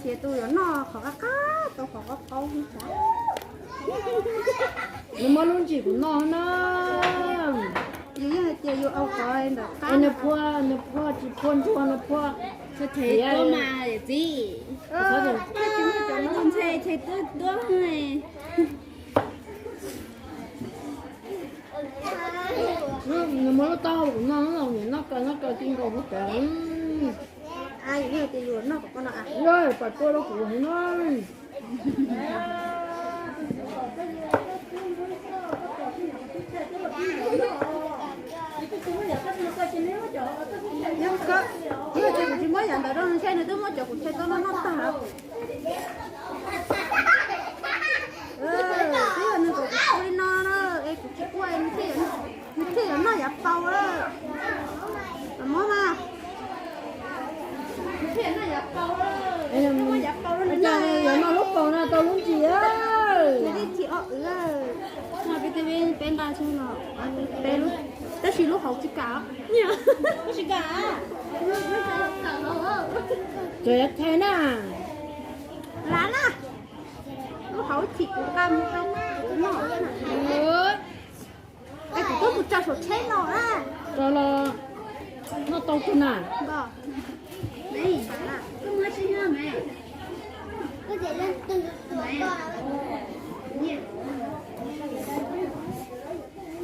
Ces tus yuav noj qhov qab qab tau qhov qaub qaub. Nws muab lub ntsis kuv noj na. Yus yeej hais tias yus au qhov ntawm qab. Nws phua, nws phua tsis phua ntsuag, nws phua. Tsis muaj cov no ntse, tsis tuab tuab. Nws muab lub taub hau kuv noj, noj kaw noj kaw ti nkaus hauv cawv. Pam tuaj rau kuv heev na. Yog tias kuv tsis muab yam ntawd rau nws, ntshe nws twb muab cov kuv tshem tau no noj tag. Twb yog nws kom kuv ua li no na, es kuv tsis ua, nws thiaj yuav noj yav paus lawm. Muab mas. Yuav noj lub paus no tau lub ntsis. Peb nqa, tab sis lub hauv tsis kam. Tsis kam. Txawm yuav thaij na. Lav na. Lub hauv chim kuv nqa mus rau kuv noj. Es kuv twb mus tso saum tsheb no na. Tso los noj tau kawg na.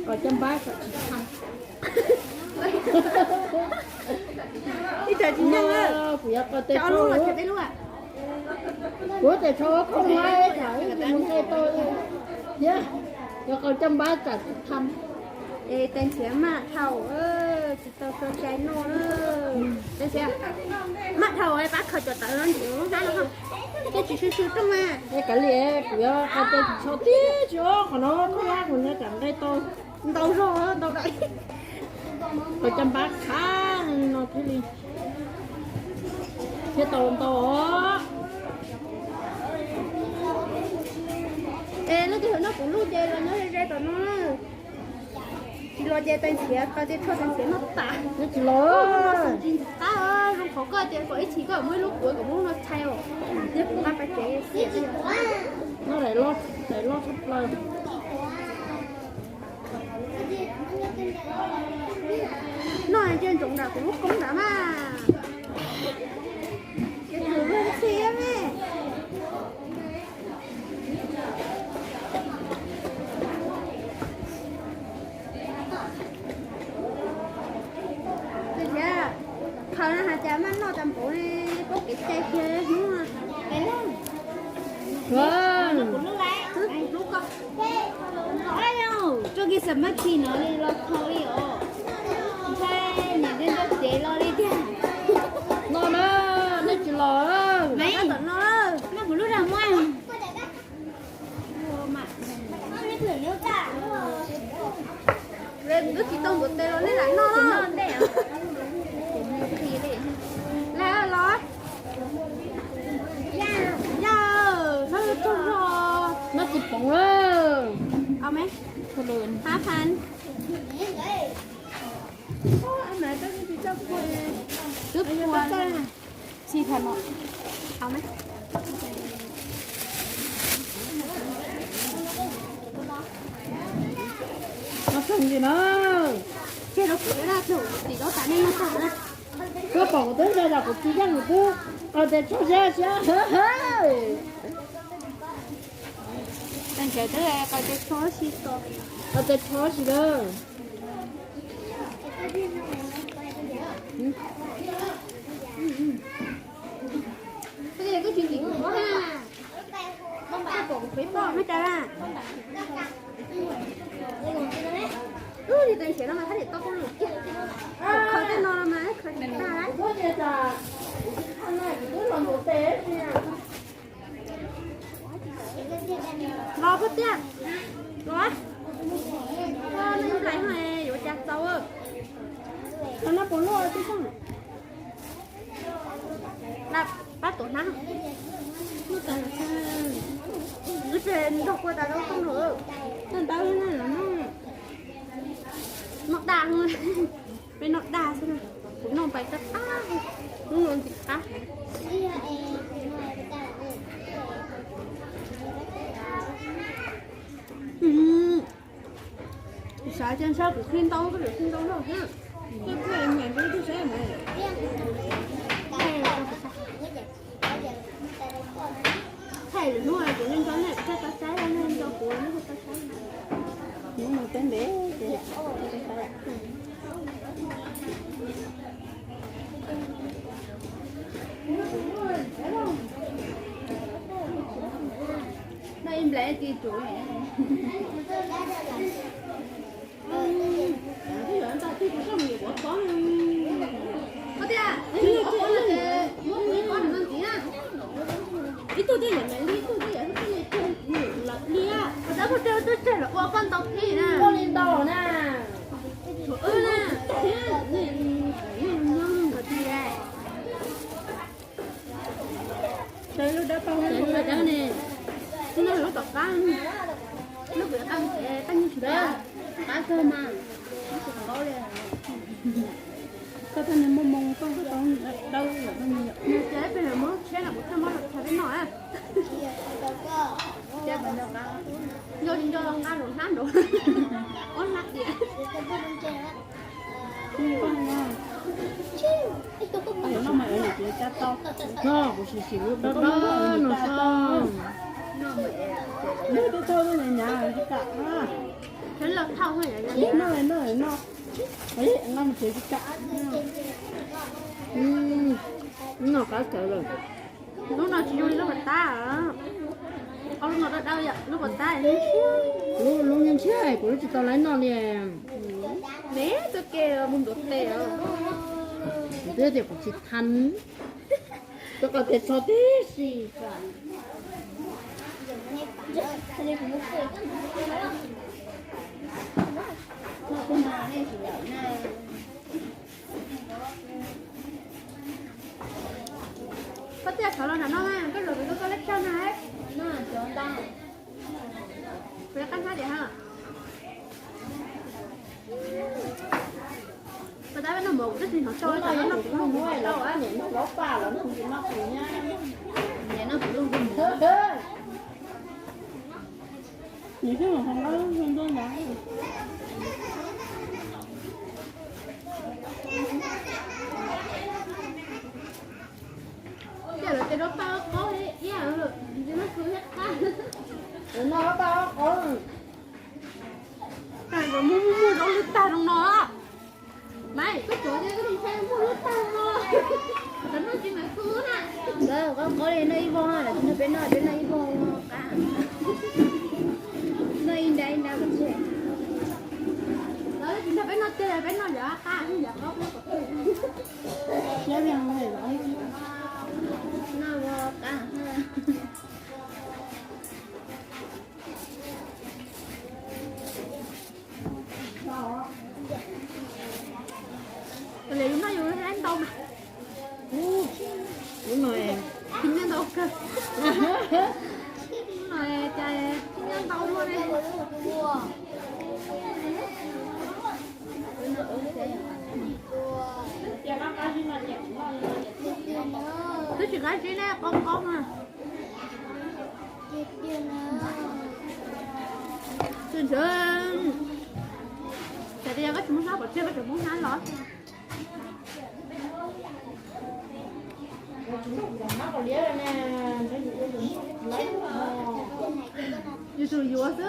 Kom cov npab kom tsis tham. Ib tsam tsis nyoog, kuv yuav qau tes tsho, kuv tes tsho khoob hlab tsam ib tsis mus nqe tau thiab. Yuav qau coj npab tsam tsis tham. Es tes nrhiav maj dhau, tsis tau tso cai noj na. Tes nrhiav maj dhau, pab kho cov tawv no ntsim lub hlab no, thiab tsis sw sw rooj mas. Es kav liam, kuv yuav qau tes tsho tib tsis ob qhov no khoob hlab kuv nyob tsam nqe tau. Ntau zog ntau dais. Qau coj npab khab no thiaj li, thiab tau ntau os. Es leej twg noj kuv lub ces los nyob ze ze tom no. Tsis los ces tes nrhiav qau tes tsho tes nrhiav noj tas. Nyob tsis los. Tsis qab, zoo qhov koj tias kom ib chim koj muab ib lub kuav kom muab no tshai os. Yog kuv nqa pais tsev xwb. Noj daim loj, daim loj tshaj plaws. Noj cia ntsoov nram kuv lub koob nrad mas. Ces tus luag ntxhi me. Khaws no has cas maj noj tas npaum li, poob kev cai kiag hnub. Tso kiag xam mab khi no li los kho li os. Ntshai niam nrog cev los li tiag. No na, nej tsis los. Noj kuv lub dag muab. Wb tsis tau ntuav tes los nej lam noj. Lam los. Yaj, noj tag zog. Noj tsis poob lawm. Au me. Hab phan. Twb pua. Txi phan no. Au me. Noj tag li no. Ces rau kuv na, tim rau tas nej noj tag na. Koj pom kuv twb ntshai tsam kuv tsis yeej, kuv twb qau tes tsho siab siab. Qau tes tsho si, qau tes tsho si lawm. Ub, li tes nrhiav no mas thab tim tau kuv lwm kiag. Khaws tej no mas khaws tsis tag. Los puag tiag. Los. Nplais no yuav cas txaus. Qhov no puas luaj tib tsooj? Pab tuav hnab. Wb tsis nrog kua tas rau toj no. Noj ntau na, noj dag, peb noj dag xwb na. Kuv noj pais qab qab, hnub no ntxim qab. Saib kuv khi ntau, koj yuav khi ntau no thiab. Koj koj nyiam npeb twg saib mas. Thaij lwm hnub kuv nco nej tsis tau saib, nej nco kuv nej tsis tau saib. Hnub no peb ntev ces tsis tau saib. Noj ib nplais tsis tsum. Ib tug tej yam li, ib tug tej yam li, ua dab pug tej twb tseg los ua koj ntau thiab na. Ua li ntau na. Wb na, thiab nyob nyob qhov twg es. Lub dawb paug, lub dawb ne, lub tom qab, lub kuv yuav qab, qab nyiaj tsis qab, qab kawg mas, tsis paub li. Koj tau niag muaj moo koj tau dawb yom, koj niag yom. Ces peb muab tshiab no kuv thiaj muab los thaij peb noj. Nco li nco los nqa los hnab nraud. Ob hnab diam. Noj mas ev niam txiv caj tau. Noj kuv sim sim lub dob dob no tso. Noj tsis tau, nyav tsis kam. Kheev los thauj, noj noj noj. Nqa mus tsev tsis kam. Noj qab tawv lawm. Lub no tsis zoo li lub pas tab. Ob lub no dawb dawb yom, lub pas tab. Lub, lub ntshiab, kuv lub tsis tau laib noj li. Neb txoj ke mus ntuav tes os. Kuv twb tias kuv tsis thav. Rau qhov tias txog tib si. Koj thiaj sawv los nram no, koj zaum pem koj lab tshaj na. Kuv qab hnab diam ha. Pas tab peb noj mov kuv twb tsis hnov tso, tam no noj kuv lub nkuj tsis tau. Niam noj kuv lub nkuj mus. Nws twb mus hauv nqaij zoo ntuj ntawd. Tias lawv tias rau paj qaub iab, nws noj kuv thiab qab. Noj paj qaub. Muaj muaj muaj zaub lwj tag zoo no. Maiv, koj tsuav tias koj tus ntxhais muaj lub tag no. Lawv noj tsis mam xu na. Lawv qab qaub li noj ib vog, lawv tsis nrog peb noj, peb noj ib vog qab. Noj ib nrab ib nrab pes tseg. Lawv tsis nrog peb noj tiag, peb noj yam qab, yam qaub peb kom. Noj qab. Li yus noj yus laib ntau mas. Lub no tsis nyob ntau kawg. Lub no cas tsis nyob ntau luaj li. Twb tsis qab zib ne, qaub qaub na. Tus ntxawg, cas tias koj tsis muab hnab pov tseg, koj tseem muab hnab los. Yus tsum yuav xwb.